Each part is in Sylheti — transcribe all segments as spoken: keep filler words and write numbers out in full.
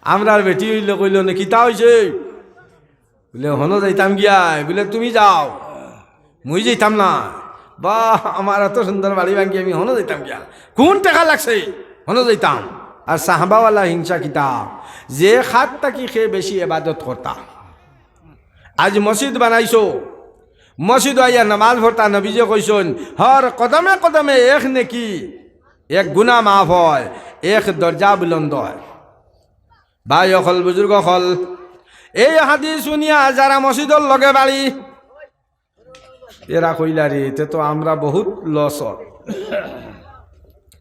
আমরার বেটি অইলো, কইলো নে, "কিতা অইছে?" বুলে, "হনো যাইতাম গিয়া।" বুলে, "তুমি যাও, মুই যাইতাম না।" "বাহ, আমার অত সুন্দর বাড়ি ভাঙ্গি আমি হনো যাইতাম গিয়া? কুন টেকা লাগছে? হনো যাইতাম।" আর সাহাবাওয়ালা হিংসা কিতা, যে খাত থাকি হে বেশি এবাদত করতা। আইজ মসজিদ বানাইছো, মসজিদ আইয়া নামাজ পড়তা, নবীজি কইছইন, "হর কদমে কদমে এক নেকি, এক গুনা মাফ অয়, এক দরজা বুলন্দ অয়।" ভাই অকল, বুজুর্গ অকল, এই হাদিস হুনিয়া যারা মসজিদর লগে বাড়ি, এরা কইলা, "রে, ইতে তো আমরা বহুত লস অর।"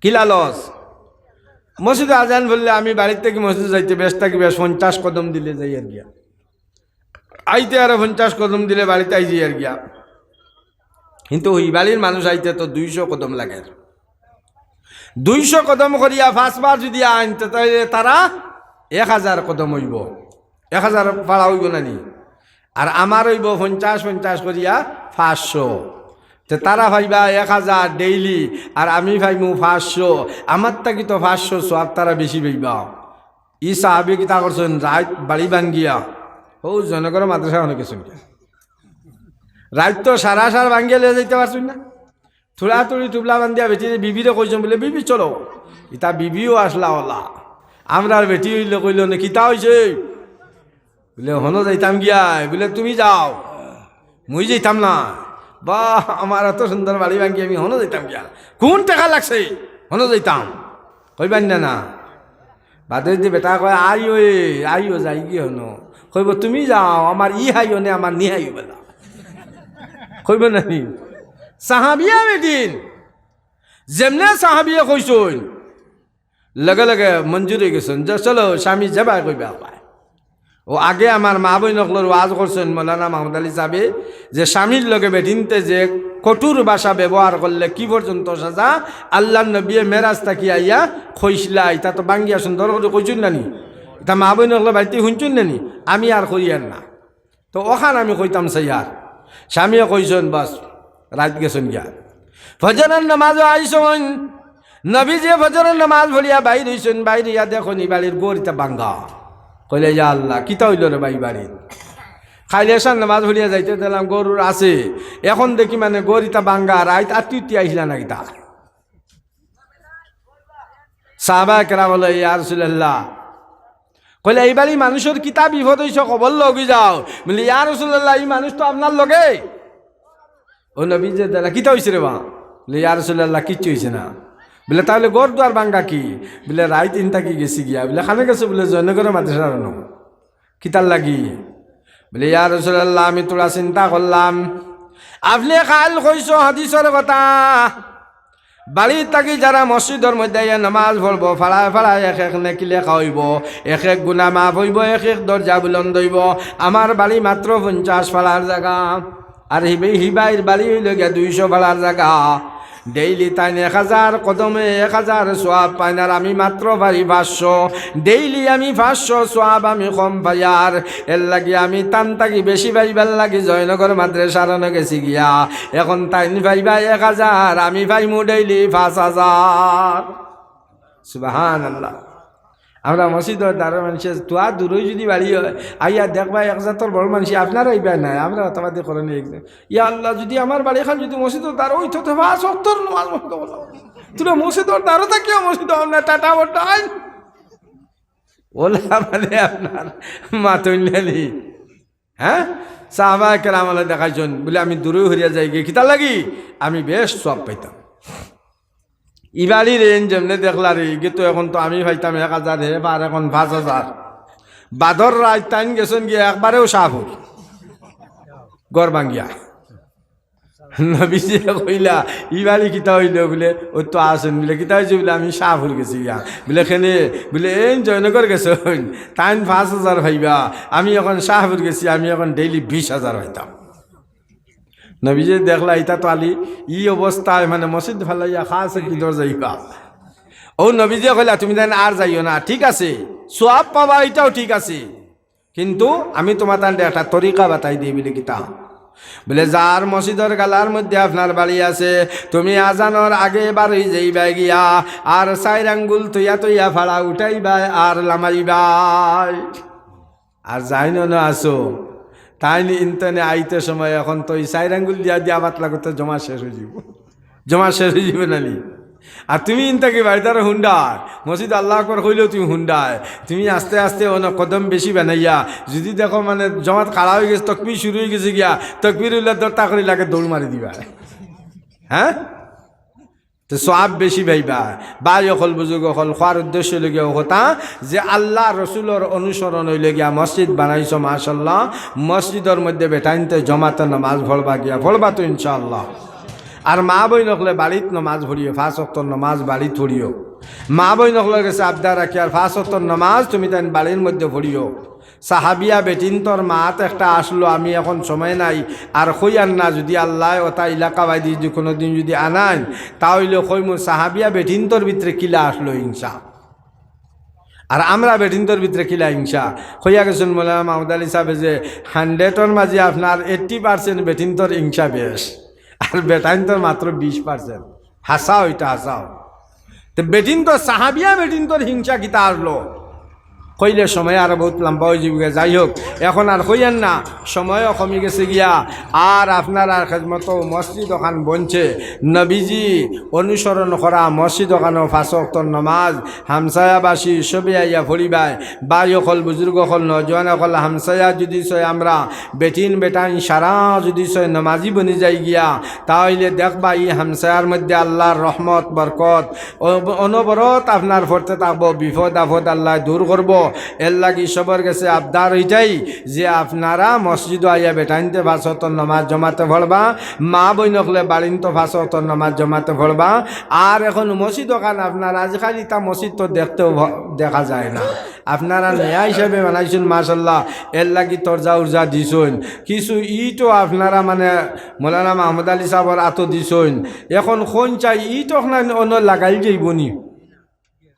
কিলা লস? মসজিদে আজান পড়লে আমি বাড়িত থাকি মসজিদে যাইতে বেশ থাকি বেশ পঞ্চাশ কদম দিলে যাইয়ার গিয়া, আইতে আরো পঞ্চাশ কদম দিলে বাড়িত আই যাইয়ার গিয়া। কিন্তু ওই বাড়ির মানুষ আইতে তো দুইশো কদম লাগে। দুইশো কদম করিয়া পাঁচবার যদি আইন, তে তাইলে তারা এক হাজার কদম অইবো, এক হাজার পারা অইবো না নি? আর আমার অইবো পঞ্চাশ পঞ্চাশ করিয়া পাঁচশো। তে তারা পাইবা এক হাজার ডেইলি, আর আমি পাইমু পাঁচশো। আমার থাকি তো পাঁচশো সওয়াব তারা বেশি পাইবা। ই সাহাবি কিতা করছইন, রাইত বাড়ি ভাঙ্গিয়া, ও জয়নগর মাদ্রাসা অনেক গেছইন, রাইত তো সারা সার ভাঙ্গিয়া লইয়া যাইতা পারছইন না। থুড়া থুড়ি টুবলা বান্ধিয়া বেটিরে, বিবিরে কইছইন বুলে, "বিবি চলো।" ইতা বিবিও আছলা অলা। আমরার বেটি অইলো, কইলো নে, "কিতা অইছে?" বুলে, "হনো যাইতাম গিয়া।" বুলে, "তুমি যাও, মুই যাইতাম না।" "বাহ, আমার অত সুন্দর বাড়ি ভাঙ্গি আমি হনো যাইতাম গিয়া? কুন টেকা লাগছে? হনো যাইতাম।" কইবা নি না? বাদে যদি বেটা কয়, "আইও এ, আইও, যাইগি হনো।" কইবো, "তুমি যাও, আমার ই হাইও নে, আমার নি হাইও বেলা।" কইবো না নি? সাহাবিয়া বেটিন, যেমনে সাহাবিয়ে কইছইন, লগে লগে মঞ্জুর অই গেছইন যে, "চলো, স্বামী যেবায় কইবা কইবায়।" ও আগে আমার মা বইন অকলর ওয়াজ করছইন মৌলানা মাহমুদ আলী সাহেবে, যে স্বামীর লগে বেটিন্তে যে কঠোর ভাষা ব্যবহার করলে কি পর্যন্ত সাজা, আল্লার নবীয়ে মেরাজ থাকি আইয়া কইছলা, ইতা তো ভাঙ্গিয়া সুন্দর করি কইছইন না নি? ইতা মা বইন অকলে বাড়িত হুনছইন না নি? আমি আর কইয়ার না। তো অখান আমি কইতাম চাইয়ার। স্বামীয়ে কইছইন, বাস, রাইত গেছইন গিয়া। ফজরর নামাজো আইছইন। নবীজিয়ে ফজরর নামাজ পড়িয়া বাইর অইছইন, বাইর অইয়া দেখইন ই বাড়ির ঘর ইতা ভাঙ্গা। কইলা, "ইয়া আল্লাহ, কিতা অইলো রে বা ই বাড়িত? কাইল এশার নামাজ পড়িয়া যাইতে দেখলাম ঘর উর আছে, এখন দেখি মানে ঘর ইতা ভাঙ্গা, রাইত আত্তি উত্তি আইছলা না কিতা?" সাহাবায়ে কেরাম বলে, "ইয়া রাসূলুল্লাহ," কইলা, "ই বাড়ি মানুষর কিতা বিপদ অইছে, খবর লওগি যাও।" বলে, "ইয়া রাসূলুল্লাহ, ই মানুষ তো আপনার লগে।" ও নবীজিয়ে দেখলা, "কিতা অইছে রে বা?" বলে, "ইয়া রাসূলুল্লাহ, কিচ্ছু অইছে না।" বলে, "তাইলে ঘর দুয়ার ভাঙ্গা কি?" বলে, "রাইত ইন থাকি গেছি গিয়া।" বলে, "কানো গেছো?" বলে, "জয়নগর মাদ্রাসার অনো।" "কিতার লাগি?" বলে, "ইয়া রাসূলুল্লাহ, আমি থুড়া চিন্তা করলাম, আপনে কাইল কইছো হাদিসর কথা, বাড়ি থাকি যারা মসজিদর মধ্যে আইয়া নামাজ পড়বো, ফাড়ায় ফাড়ায় এক এক নেকি লেখা অইবো, এক এক গুনা মাফ অইবো, এক এক দরজা বুলন্দ অইবো। আমার বাড়ি মাত্র পঞ্চাশ ফাড়ার জাগা, আর হিবাই-, হিবাইর বাড়ি অইলো গিয়া দুইশো ফাড়ার জাগা। ডেইলি তাইন এক হাজার কদমে এক হাজার সওয়াব পাইন, আর আমি মাত্র পারি পাঁচশো। ডেইলি আমি পাঁচশো সওয়াব আমি কম পাইয়ার, এর লাগি আমি তান থাকি বেশি পাইবার লাগি জয়নগর মাদ্রাসার অনো গেছি গিয়া। এখন তাইন পাইবা এক হাজার, আমি পাইমু ডেইলি পাঁচ হাজার।" সুবহানাল্লাহ। আমরা মসজিদর দ্বারো মানষে তুয়া দূরই যদি বাড়ি অয়, আইয়া দেখবা এক জাতর বড় মানষে আপনার আইবা নায়, আমরা অতাবাদী করেন একজন। ইয়া আল্লাহ, যদি আমার বাড়ি খান যদি মসজিদর দ্বারো অইতো, তো পাঁচ ওয়াক্তর নামাজ পড়তো বলো। তোরা মসজিদর দ্বারো থাকিও মসজিদ আমরা টাটা বটাই। ওলা মানে আপনার মাতইন নানি। হ্যাঁ? সাহাবায়ে কেরাম আল্লাহ দেখাইছইন, বলে, "আমি দূরে হরিয়া যাইগি, কিতার লাগি? আমি বেশ সওয়াব পাইতাম।" ই বাড়ির এইন যেমনে দেখলা রে, ইগে তো এখন তো আমি পাইতাম এক হাজার, হে পার এখন পাঁচ হাজার। বাদর রাইত তাইন গেছইন গিয়া একবারেউ শাহপুর, ঘর ভাঙ্গিয়া। নবীজিয়ে কইলা, "ই বাড়ি কিতা অইলো?" বলে, "অউ তো আছইন।" বলে, "কিতা অইছে?" বলে, "আমি শাহপুর গেছি গিয়া।" বলে, "কেনে?" বলে, "এইন জয়নগর গেছইন, তাইন পাঁচ হাজার পাইবা, আমি এখন শাহপুর গেছি, আমি এখন ডেইলি বিশ হাজার পাইতাম।" নবীজিয়ে দেখলা, ইতা তো আলি, ই অবস্থায় মানে মসজিদ ফালাইয়া খাসে কিদর যাইবা। অউ নবীজিয়ে কইলা, "তুমি তাইন আর যাইও না, ঠিক আছে, সওয়াব পাবা, ইটাও ঠিক আছে, কিন্তু আমি তুমার তানরে একটা তরিকা বাতাই দেই।" বলে, "কিতা?" বলে, যার মসজিদর গালার মধ্যে আপনার বাড়ি আছে, তুমি আজানর আগে বারই যাইবায় গিয়া, আর চাইর আঙ্গুল থইয়া থইয়া ফাড়া উঠাইবায় আর লামাইবায়। আর যাইন অনো আছো, তাইন ইনতানে আইতে সময় অখন তো ই চাইর আঙ্গুল দিয়া দিয়া বাতলা করতে জমা শেষ অইযিবো, জমা শেষ অইযিবো নানি? আর তুমি ইনতাকি বাড়িত আরো হুনডায়, মসজিদ আল্লাহু আকবার কইলেও তুমি হুনডায়। তুমি আস্তে আস্তে অনো কদম বেশি বানাইয়া, যুদি দেখো মানে জমাত খাড়া অইগেছে, তকবির শুরু অইগেছে গিয়া, তকবির উল্লা দরতা করি লাগে দৌড় মারি দিবায়। হ্যাঁ, তো সওয়াব বেশি পাইবায়। ভাই অকল, বুজুর্গ অকল, কওয়ার উদ্দেশ্য অইলো গিয়া অউ কথা যে আল্লাহ রসুলর অনুসরণ অইলো গিয়া মসজিদ বানাইছো, মাশাআল্লাহ, মসজিদর মধ্যে বেটাইন্তে জমাতে নমাজ পড়বা গিয়া, পড়বা তো ইনশাআল্লাহ। আর মা বইন অকলে বাড়িত নমাজ পড়িও, পাঁচ ওয়াক্ত নমাজ বাড়িত পড়িও। মা বইন অকলর গেছে আবদার রাখিয়ার পাঁচ ওয়াক্ত নমাজ তুমি তাইন বাড়ির মধ্যে পড়িও। সাহাবিয়া বেটিন্তর মাত একটা আসলো, আমি অখন সময় নাই, আর কইয়ার না, যুদি আল্লায় অতা ইলাকা বাইদি যুদি কুনুদিন যুদি আনাইন, তা অইলে কইমু সাহাবিয়া বেটিন্তর ভিতরে কিলা আসলো হিংসা, আর আমরা বেটিন্তর ভিতরে কিলা হিংসা। কইয়া গেছইন মৌলানা মাহমুদ আলী সাহেবে যে hundred অর মাঝে আপনার eighty percent বেটিন্তর হিংসা বেশ, আর বেটাইন্তর মাত্র বিশ percent। হাছা অইটা, হাছা অয়। তে বেটিন্তর, সাহাবিয়া বেটিন্তর হিংসা কিতা আসলো? কইলে সময় আরো বউত লম্বা অইযিবোগি। যাই হোক, অখন আর কইয়ার না, সময়ও কমি গেছে গিয়া। আর আপনারার খেদমতো মসজিদ অখান বনছে, নবীজি অনুসরণ করা মসজিদ অখানো পাঁচ ওয়াক্ত নমাজ, হামসায়াবাসী সবে আইয়া পড়িবায়। ভাই অকল, বুজুর্গ অকল, নওজোয়ান অকল, হামসায়া যুদি চয় আমরা বেটিন বেটাইন সারা যুদি চয় নমাজি বনি যাই গিয়া, তা অইলে দেখবা ই হামসায়ার মধ্যে আল্লাহর রহমত, বরকত, অ-, অনবরত আপনার পড়তে থাকবো, বিপদ আপদ আল্লায় দূর করবো। এরলাগি সবর গেছে আবদার অইটাই যে আপনারা মসজিদো আইয়া বেটাইন্তে পাঁচ ওয়াক্ত নমাজ জমাতে পড়বা, মা বইন অকলে বাড়িন্তো পাঁচ ওয়াক্ত নমাজ জমাতে পড়বা। আর অখন মসজিদ অখান আপনার আজকাল ইতা মসজিদ তো দেখতেও ভ-, দেখা যায় না। আপনারা নয়া হিসাবে বানাইছইন, মাশাআল্লাহ, এরলাগি তরজা উরজা দিছইন। কিছু ইটও আপনারা মানে মৌলানা মাহমুদ আলী সাহেবর আতো দিছইন। অখন কইন চাই ইট অখান অনো লাগাইল যাইবো নি?